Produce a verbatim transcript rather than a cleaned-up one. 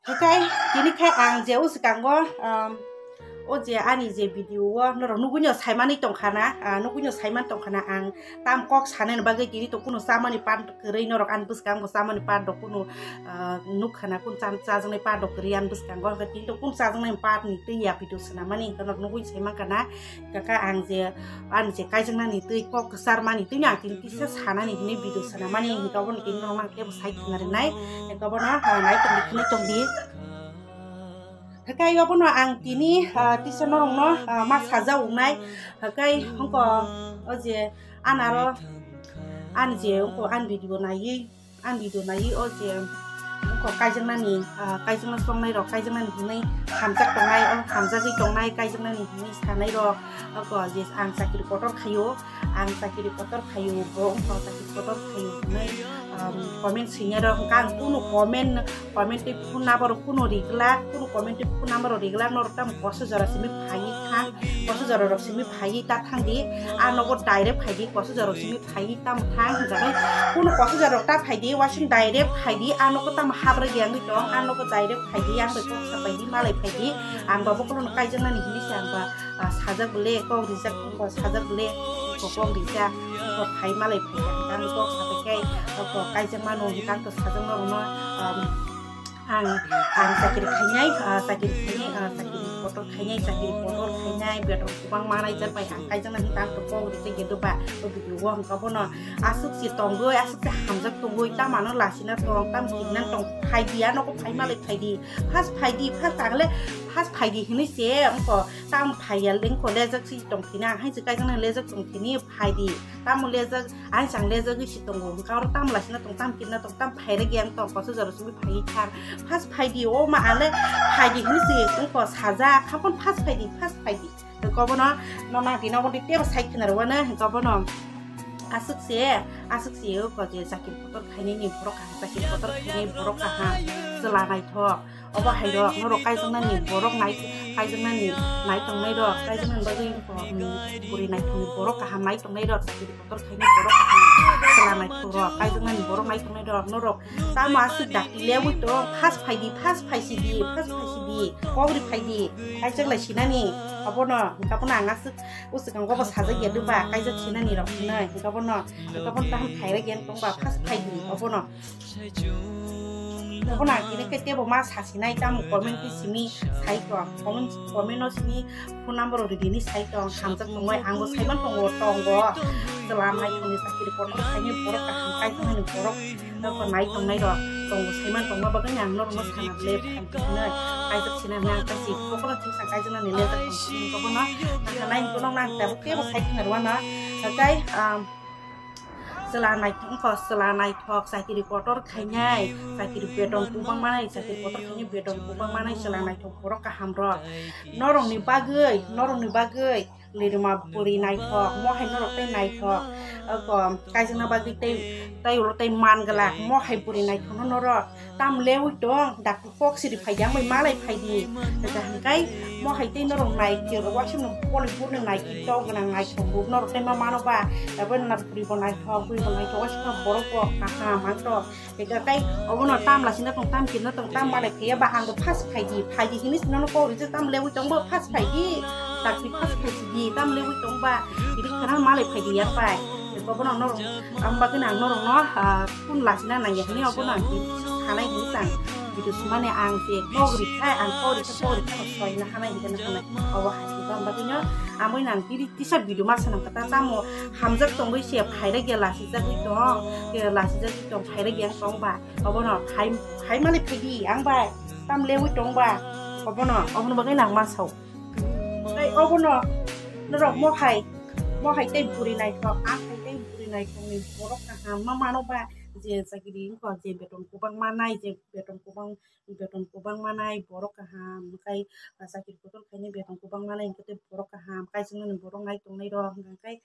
Hwnkhe tini khe ang je o swkango, um, o je ani je video o norok nugwino saimani tongkhana, ah, nugwino saiman tongkhana ang tam kok sanani bagwi tini to kunu chamani part kwrwi norok ani bwskango chamani part rok kunu, ah, nukkhana kunu cha-, chajaknai part rok kwrwi ani bwskango, hwnkhe tini to kunu chajaknai part ni twi ya video swnamani hwnkhe norok nugwi saimankha na. Kaka ang je, ani je kaijaknani twi kok kwcharmani twi ang tini kisa sanani hinwi video sanamani hwnkhe obono tini norok ang teibo sai khna rinai. Hwnkhe obono, ah, nai tongdi, khwnwi tongdi. Hwnkhe obono ang tini, ah, tisa norokno, ah, ma sajak wngnai. Hwnkhe hwnkhe o je anaro ani je wngkha ani video naiwi Ang video naiwi o je wngkha kaijaknani, ah, kaijakna chongnai rok, kaijaknani hinwi hamjak tongnai, o hamjagwi tongnai, kaijaknani hinwi sanai rok, oko je ang chakiri kotor khaio, ang chakiri kotor khaio, bo wngkha chakiri kotor khaio hinwi, um, comment swinai rok, hwnkhe ang kunu comment, comment tei phone number rok kunu rigwlak, kunu comment tei phone number rok rigwlak, norok tamo koso jora simi phaiwi thang, koso jora rok simi phaiwi ta thangdi, ah, nogo direct phaidi, koso jora rok simi phaiwi tamo thang hwnjabai. Kunu koso jora rok ta phaidi, wasing direct phaidi, ah, nogo tamo habra giyangwi tong, ah, nogo direct phaidi, ang bai kok sapaidi, malai phaidi, ang ba bokologno kaijaknani hinwi se ang ba, ah, sajak bole, kok rijak, kok sajak bole, kok kok rijak, kok phai malai phaidi, ang kok sapai khe, kok kaijakmano, hwnkhe ang to sajak norokno, um, Ang, ang chakiri khainai, ah, chakiri khainai, ah, chakiri kotor khainai, chakiri kotor khainai, beton kwbang manai, jer bai ang kaijaknani tang tongo, hwnkhe khe doba, o video o hwnkha bono aswk se tongwi, aswk se hamjak tongwi, tamano lasina tong, tam kirna tong, phaidi, ah, nogo phai malai phaidi, first phaidi, first ang le first phaidi hinwi se wngkha, tam phaiya le wngkha lejak se tong thina, hai se kaijaknani lejak tong thini phaidi, tamo lejak. Ai chang lejagwi si tongo, hwnkhe oro tamo laisina tong, tam kirna tong, tam phaira giyang tong, koso jora simi phaiwi thang. First phaidi, o ma ale phaidi hinwi se wngkha sajak, habon first phaidi, first phaidi. Hwnkhe obono nono tini obo tei tebo sai khna rwano, hwnkhe obono aswk se, aswk se o ko je chakiri kotor khainani borok kaham, chakiri kotor khainai borok kaham, chwla naithok. Obo hai rok, norok kaijaknani borok nai, kaijaknani nai tongnai rok, kaijaknani bagwi, um, bwrwi naithokni borok kaham nai tongnai rok, chakiri kotor khainai borok kaham, chwla naithok rok, kaijaknani borok nai tongnai rok, norok tamo aswk dakti lewi tong, first phaidi, first phaisidi, first phaisidi, kok ri phaidi, kaijak lai sinani, obono, hwnkhe bono ang aswk o swkango bo sajak ya doba, kaijak sinani rok hinwi, hwnkhe bono, hwnkhe bono taham phaira gyan tongba, first phaidi, obono. Obono ang tini khe tebo ma sasinai, tamo comment twi simi sai tong, comment, comment no simi phone number rok rini sai tong, hamjak tongwi, ang bo saiman tongo, tongo. Chwla naithokni chakiri kotor khainai borok kaham kaijaknani borok, nokho nai tongnai rok tongo, saiman tongma bagwi ang norokno sana ble phan twi hinwi kaijak sinai hwnwi ang kaisi kokno thiksa kaijaknani lejak tong sini kobono. Nang nai kono nang tebo kebo sai khna rwano. Hatai, um, Chwla naithok wngkha, chwla naithok, chakiri kotor khainai, chakiri beton kwbang manai, chakiri kotor khainai beton kwbang manai, chwla naithok borok kaham rok. Norokni bagwi, norokni bagwi lirima bwrwi naithok, mohai norok tei naithok. Oko kaijakna bagwi tei, tei ulo tei man glak, mohai bwrwi naithokno norok. Tam lewi tong, dakti kok siri phaidi, ang bai malai phaidi. Hwnkhe hwnkhe mo hai tei norok nai, khe rok waisa no Bollywood ni nai, TikTok gwnang nai, thok rok norok tei ma mano ba, abo na bwrwi bo naithok, bwrwi bo naithok, waisa no borok bo kaham ang tok. Hwnkhe tei obo no tam lasina tong, tam kirna tong, tam malai phaiya ba, ang bo first phaidi, phaidi hinwi sino no kok rijak, tam lewi tong bo first phaidi, dakti first phaidi, tam lewi tong ba, bini khana malai phaidi yang bai. Hwnkhe obo no norok, ang bagwi ang norok no, ah, Phone lasina nangya hwnwi obono ang tini sanai hwnwi chang video sumani ang je kok rikha, ang kok rikha, kok rikha no soina hanai hwnwi hanai. Obo hai hwnwi tong bagwino amoi nang tini tisa video ma sanam kata tamo hamjak tongwi se phaira gya lasijagwi tong, gya lasijagwi tong phaira gya tong ba obono hai, hai mali phaidi ang bai tam lewi tong ba obono, obono bagwi nang ma sao. Tei obono norok mohai, mohai tei bwrwi naithok, ang hai tei bwrwi naithokni borok kaham ma mano ba je chakiri wngkha je beton kwbang manai, je beton kwbang, beton kwbang manai borok kaham, hwnkhe chakiri kotor khainai beton kwbang manai hwnkhe tei borok kaham, kaijaknani borok nai tongnai rok hwnkhe.